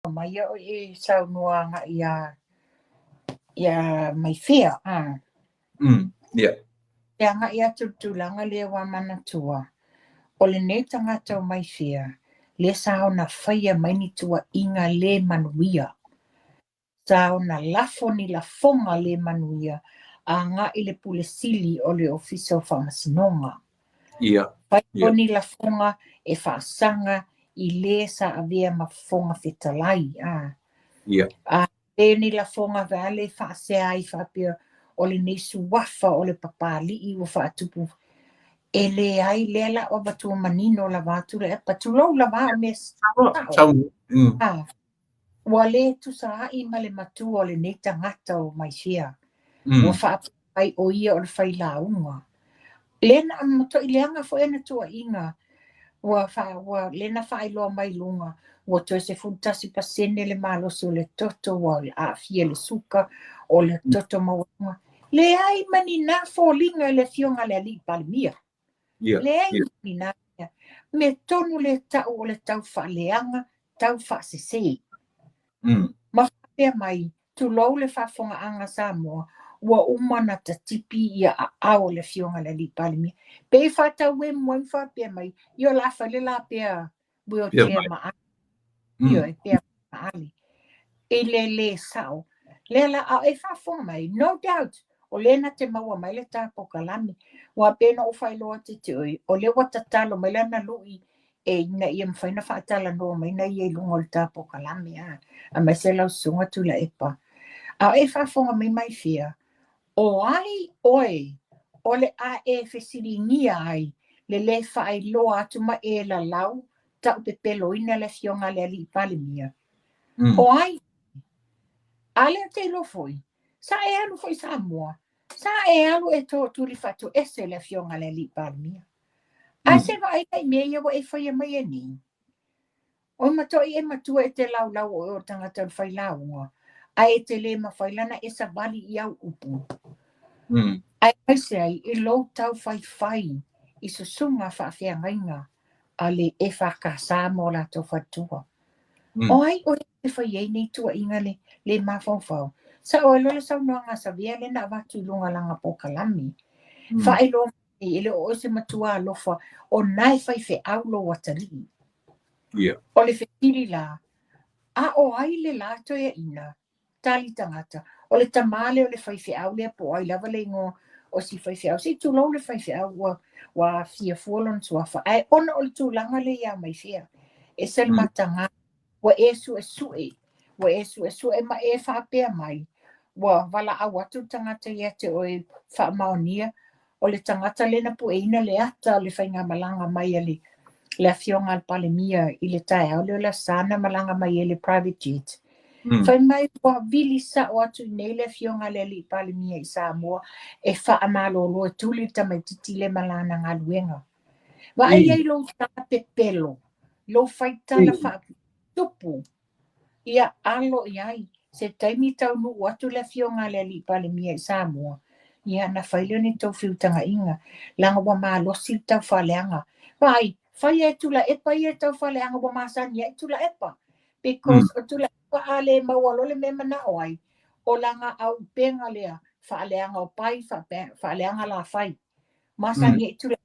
Mai o e saunoa agai ia Maifea. Ah. Yeah. E agai atu le tulaga lea ua manatua. O lenei tagata o Maifea, lea sa ona faia mai ni tuuaiga le manuia. Sa ona lafo ni lafoga le manuia agai i le Pule Sili o le Ofisa o Faamasinoga. Fai ni lafoga e faasaga i le sa avea ma fofoga fetalai. Ah. A le ni lafoga vale faasea ai faapea o lenei suafa o le papali'i ua faatupu e leai lea la o avatua manino lava atu le epa tulou lava o mea sao. Ah, ua le tusa ai ma le matua o lenei tagata o Maifea. Ua faapea ai o ia o le failauga. Lea na matuai leaga foi ana tuuaiga ua fa ua le na faailoa mai luga ua toe 11% le malosi o le toto ua aafia le suka o le toto maualuga. Leai ma ni na foliga i le afioga a le alii Palemia. Leai ni na mea. Mea tonu le tau o le tau faaleaga, tau faasese. Ma faapea mai, tulou le faafofogaaga Samoa, ua uma na tatipi ia aao o le afioga i le alii Palemia. Pe faatauemu ai ma faapea mai, ia o le a fai le la pea wheelchair ma ali. Ioe, pea ma ali. I le lē sao. Lea la a e faafofoga mai, no doubt, o lea na te maua mai le ta polokalame. Ua pe na ou faailoa atu te oe, o lea ua tatalo mai lana lui e ina ia mafai na faatalanoa mai na ia i luga o le ta polokalame a. Aemaise lau susuga Tuilaepa. A o e faafofoga mai Maifea, o ai oe o le a e fesiligia ai le lē faailoa atu ma e lalau taupepeloina le afioga a le alii Palemia. O ai? A lea te iloa foi, sa e alu foi Samoa, sa e alu e tō tuli faatoese le afioga a le alii Palemia. A se vaai mai mea ia ua e faia mai e nei. O matuai e matua e te laulau o o tagata o le failauga, ae e te le mafai lana e savali i au upu. Ae aemaise ai i lou tau faifai i susuga faafeagaiga a le EFKS ma o latou faletua. O ai oe e fai ai nei tuuaiga le, le mafaufau. Sa oe loa le saunoaga a Savea lea na avatu i luga lana polokalame. Faailoa mai e le o oe se matua alofa o na e faifeau lou atalii. O le fesili la, a o ai le la toeaina, tali tagata, o le tamā lea o le faifeau lea po o ai lava le igoa o si faifeau. Se i tulou le faifeau ua aafia fua lona suafa. Ae ona o le tulaga lea ia Maifea. E se le mataga, ua e suesue, ua e suesue ma e faapea mai, ua valaau atu le tagata ia te oe faamaonia, o le tagata lea na pueina le ata o le faigamalaga mai a le afioga a le Palemia i le taeao lea o le Aso Sa na malaga mai ai le private jet. Fai mai ua vili sao atu i nei le afioga a le alii Palemia i Samoa e faamalolo e tuli le tamaitiiti le ma lana galuega. Vaai ai lou tala pepelo, lou faitala faatupu, ia alo i ai. Se taimi taunuu atu le afioga a le alii Palemia i Samoa, ia na fai lea o ni tou feutagaiga, leaga ua malosi le taufaaleaga. Vaai, fai e Tuilaepa ia taufaaleaga ua masani ai Tuilaepa. Because o Tuilaepa a le maua loa le mea manao ai, o lana aupega lea, faaleaga o pai, faaleaga lafai. Masani ai Tuilaepa.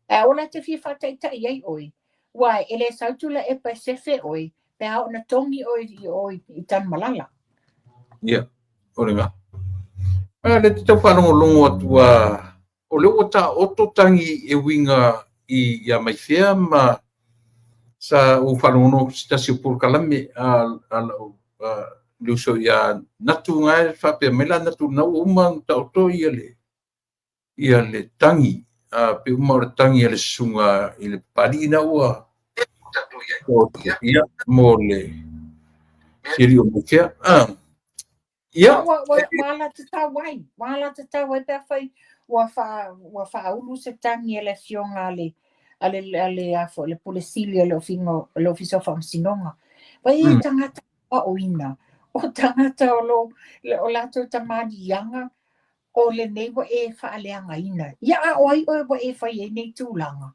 Ae o la te fia faataitai ai oe, ua e le sau Tuilaepa e sefe oe, pe a ona togi oe i oe i Tanumalala. Ia, o le ga. A le te tau faalogologo atu a o le ua taoto tagi e uiga i ia Maifea ma sa ou faalogologo atu se tasi o polokalame a lau le uso ia Natu nga e faapea mai la Natu na ua uma ona taoto ia le tagi a pe uma o le tagi a le susuga i le papalii na ua ia mo le sili o Maifea. Ah. Ia. Ua ala tatau ai, ua ala tatau ai pe afai ua faaulu se tagi e le afioga a le a foi le Pule Sili o le o le Ofisa o Faamasinoga. Vai e tagata aoina, o tagata o lo o latou tamaliiaga o lenei ua e faaleagaina. Ia a o ai oe ua e fai ai nei tulaga.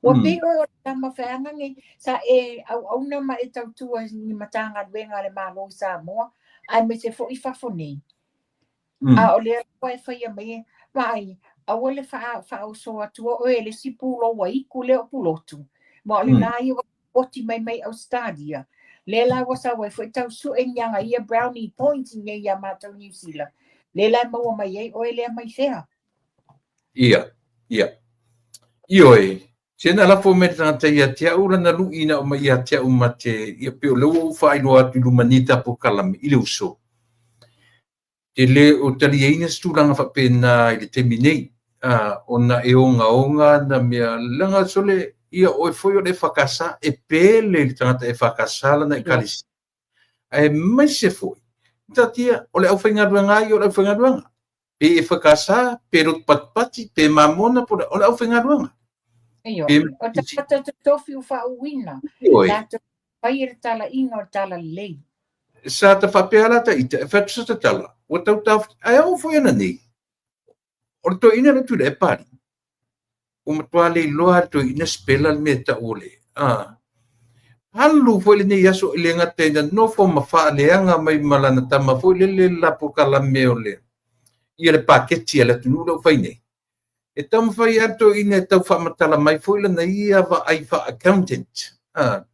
Ua pei oe o le tama feagage sa e auauna ma e tautua i ni Matagaluega a le Malo i Samoa aemaise foi i fafo nei. A o lea lava e faia mai e, vaai, aua le faaoso atua oe e le isi pulou ua iku lea o Pulotu, ma o lena ia ua poti mai mai Ausetalia. Lea la ua sau ai foi tau sue ni aga ia brownie points nei iā matou i Niu Sila. Lea la e maua mai ai oe lea mai fea. Ia, ia. Ioe, se na lafo mai le tagata ia te au lana lu'i na aumai ia te au ma te, ia pei o lea ua ou faailoa atu i luma nei ta polokalame i le uso. E le o taliaina se tulaga faapena i le taimi nei, ona e ogaoga ana mea, leaga sole, ia oe foi o le EFKS, e pele i le tagata EFKS lana ekalesia. Aemaise foi, taatia, o le aufaigaluega lava ia o le aufaigaluega. Pe EFKS, pe lotu patipati, pe mamona, po o le aufaigaluega. Ioe, o tagata totofi ua faauuina, latou faia le talaiga o le talalelei. Sa ta faapea la ta ita, e fai atu sa ta tala, ua tau taofi, ae oo foi ananei, o le toeaina lea Tuilaepa alii, ua matua le iloa lava le toeaina sipela le mea e tau o le, a, alu foi lenei aso e le gata ina nofo ma faaleaga mai ma lana tama foi lele le la polokalame o le, ia le paketi a le atunuu lea ua fai nei. E taumafai lava le toeaina e tau faamatala mai foi lana ia vaai faa-accountant, a,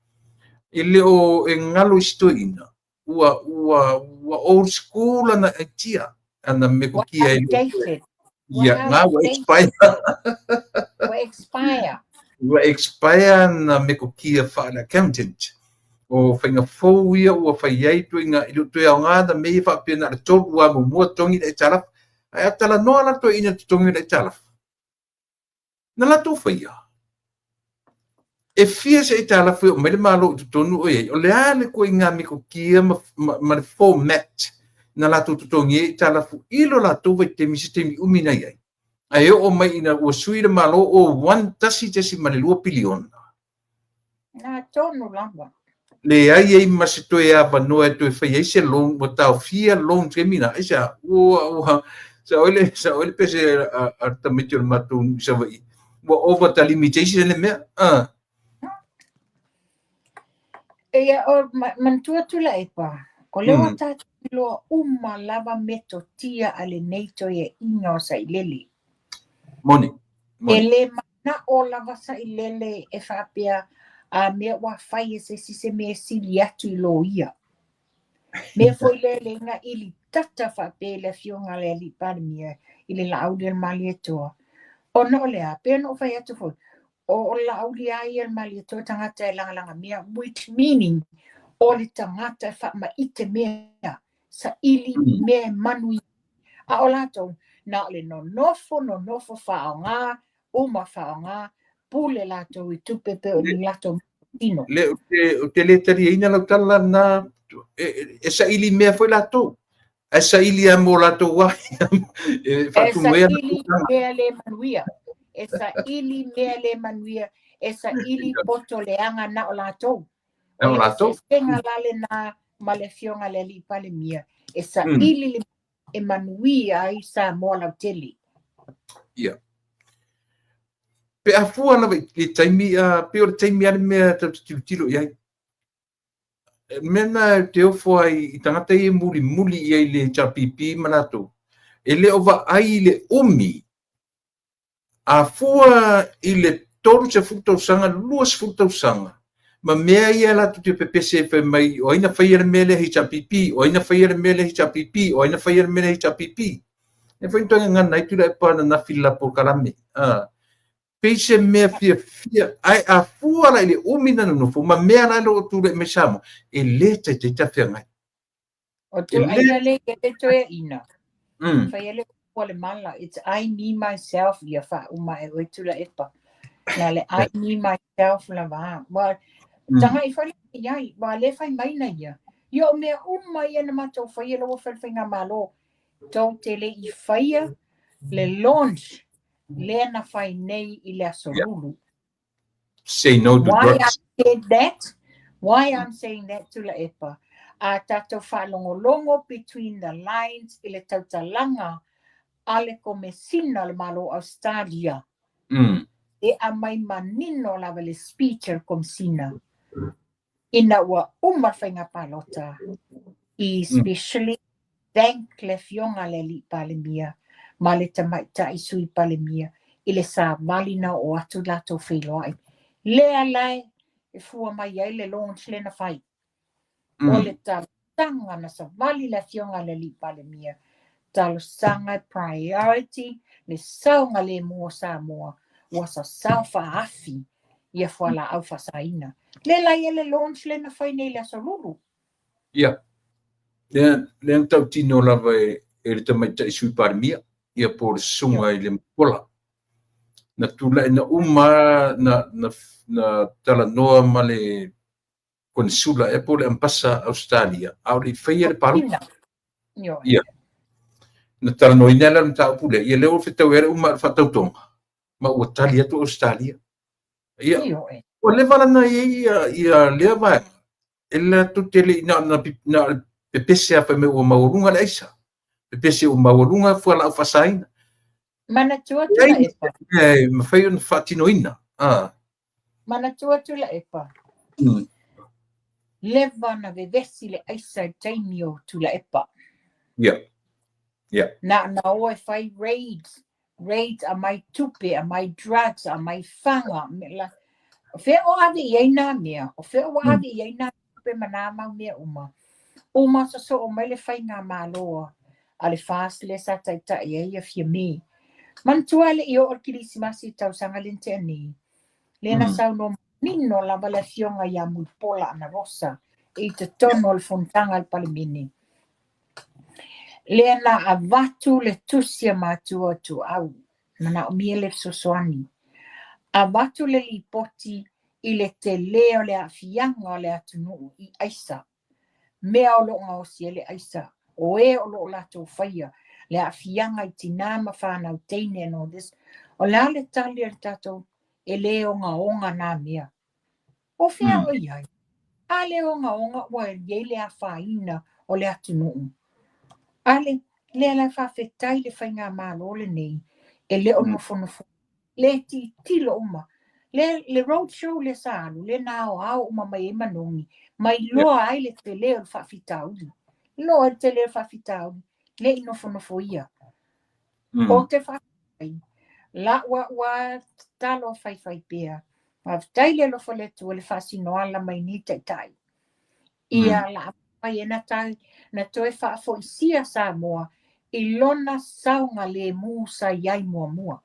e le o e galo i si toeaina, ua, ua, ua old school lana idea, ana metokia e outdated. Ia, na ua expire. Ua expire. Ua expire na metokia faale-accountant. O faiga fou ia ua fai ai ituaiga, e le o toe aoga na mea ia faapea na o le tolu lava muamua totogi le aitalafu. Ae a talanoa la toeaina i le totogi o le aitalafu, na latou faia. E fia se aitalafu e oo mai le Malo i totonu o i ai, o le a le ituaiga metotia ma, ma, ma le format na latou totogi ai aitalafu i lo latou vaitaimi se taimi umi na i ai. Ae oo mai ina ua sui le Malo o 1.2 piliona. Na tonu lava. Leai ai ma se toe avanoa e toe fai ai se loan, ua taofia loan taimi na, aisea, ua, ua, sa oi le, sa oi le pese a, a le tamaiti o le matou i Savaii, ua over the limitation le mea, ah. Ia, o, manatua Tuilaepa, o lea ua tatou iloa uma lava metotia a lenei toeaiina o Sailele. Moni. E le manao lava Sailele e faapea a mea ua fai e se isi se mea e sili atu i lo ia. Mea foi lea le iga ili tata faapea i le afioga a le Alii Palemia i le Laauli o le Malietoa. Ona o le a? Pei ona ou fai atu foi, o le Laauli lava ia o le Malietoa tagata e lagalaga mea, which meaning o le tagata e faamaite mea, saili mea e manuia. A o latou, na o le nonofo, nonofo faaaoga, uma faaaoga, pule latou i tupe pei o ni latou tino. Le, ou te, ou te le taliaina lau tala lena, e, e saili mea foi latou. Ae saili lava mo latou lava e faatumu ai. E saili mea le manuia. E saili mea le manuia. E saili poto leaga na o latou. Na o latou. O le eseesega la lena ma le afioga a le Alii Palemia, e saili le e manuia ai Samoa lautele. Ia. Pe a fua lava i le taimi, pei o le taimi lava le mea tatou te tilotilo i ai. O le mea lena ou te ofo ai i tagata ia e mulimuli i ai i le HRPP ma latou, e le o vaai i le umi a fua i le 30 tausaga, 20 tausaga, ma mea ia latou te pepese ai fai mai o ai na faia le mea lea HRPP, o ai na faia le mea lea HRPP, o ai na faia le mea lea HRPP. E foi na toe gagana ai Tuilaepa ananafi i le la polokalame. Pei se mea fiafia, ae a fua la i le umi na nonofo ma mea la e o lo o tulai mai Samoa, e le taitai talafeagai. O tuuaiga lea i le toeaina, fai le upu a le mala, it's I, me, myself, ia faauma e oe Tuilaepa. Na le I, me, myself lava. Ua tagai foi le i ai, ua le fai mai na ia. Ia o mea uma ia na matou faia lea ua fai le faigamalo, tou te le i faia le launch lea na fai nei i le Aso Lulu. Say no to Why drugs. I said that? Why I'm saying that Tuilaepa? A tatou faalogologo between the lines i le tautalaga a le Komesina o le Malo o Ausetalia. E aumai manino lava le speech a le Komesina ina ua uma le faiga palota, i especially thank le afioga a le Alii Palemia ma le Tamaitai Sui Palemia i le savali na oo atu latou feiloai. Lea la e fua mai ai le launch lea na fai. O le talosaga na savali le afioga a le Alii Palemia, talosaga e priority le saogalemu o Samoa ua sasao faaafi ia fualaau faasaina. Lea la e i ai le launch lea na fai nei i le Aso Lulu. Ia, lea na tautino lava e le Tamaitai Sui Palemia, ia po o le susuga i le Mulipola. Na tulai na uma na talanoa ma le Konesula ea po o le Ambasa Ausetalia, a o le i faia le palota. Ia. Na talanoaina la le mataupu lea, ia lea ua fetaui ai le uma o le faatautoga, ma ua tali atu Ausetalia. Ia, ua leva la na i ai ia lea vaega, e latou te le i na o le pepese a fai mai ua maualuga le aisa, pepese ua maualuga fualaau faasaina. Manatua Tuilaepa. E mafai ona faatinoina. Manatua Tuilaepa. Leva na vevesi le aisa i taimi o Tuilaepa. Ia. Ia. Na o e fai raids aumai tupe, aumai drugs, aumai faga. O fea o ave i ai nā mea, o fea ua ave i ai nā tupe ma nā mau mea uma. Uma sosoo mai le faiga malo a le FAST lea sa taitai ai ia Fiame. Manatua le i oo le Kerisimasi i tausaga le na tea nei. Lea na saunoa manino lava le afioga ia Mulipola Anarosa i totonu o le fonotaga a le Palemene. Lea na avatu le tusi a matua Ituau, manaomia le fesoasoani. Avatu le lipoti i le tele o le aafiaga o le atunuu i aisa. Mea o lo o gaosi ai le aisa, o e o lo o latou faia, le aafiaga i tina ma fanau teine and all this. O le a le tali a le tatou e le ogaoga nā mea. O fea o i ai? A le ogaoga ua i ai le afaina o le atunuu. A le, lea la faafetai le faigamalo lenei e le o nofonofo. Le titilo uma. Le road show le sa alu, le na aoao uma mai ai manogi, mai loa ai le tele o le faafitauli. Loa ai le tele o le faafitauli, le i nofonofo ia. O te faafetai, la ua ua tatalo faifai pea. Faafetai le alofa o le Atua le faasinoala mai nei taitai. Ia la mai e na toe faafoisia Samoa i lona saogalemu sa i ai muamua.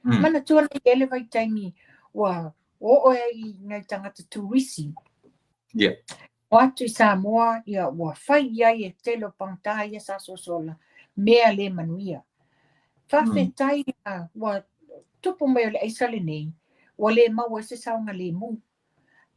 Manatua nei e le vaitaimi ua oo e i ngai tagata turisi. O atu i Samoa, ia ua fai i ai e tele o pagata ia sa sosola, mea le manuia. Faafetai ua tupu mai o le aisa lenei, ua le maua ai se saogalemu.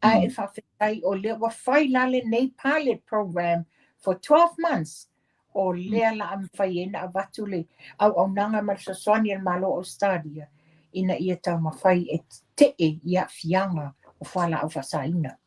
Ae faafetai o lea ua fai la lenei pilot program for 12 months. O lea la a mafai ai na avatu le auaunaga ma le fesoasoani a le Malo o Ausetaliia ina ia taumafai e tetee i aafiaga o fualaau faasaina.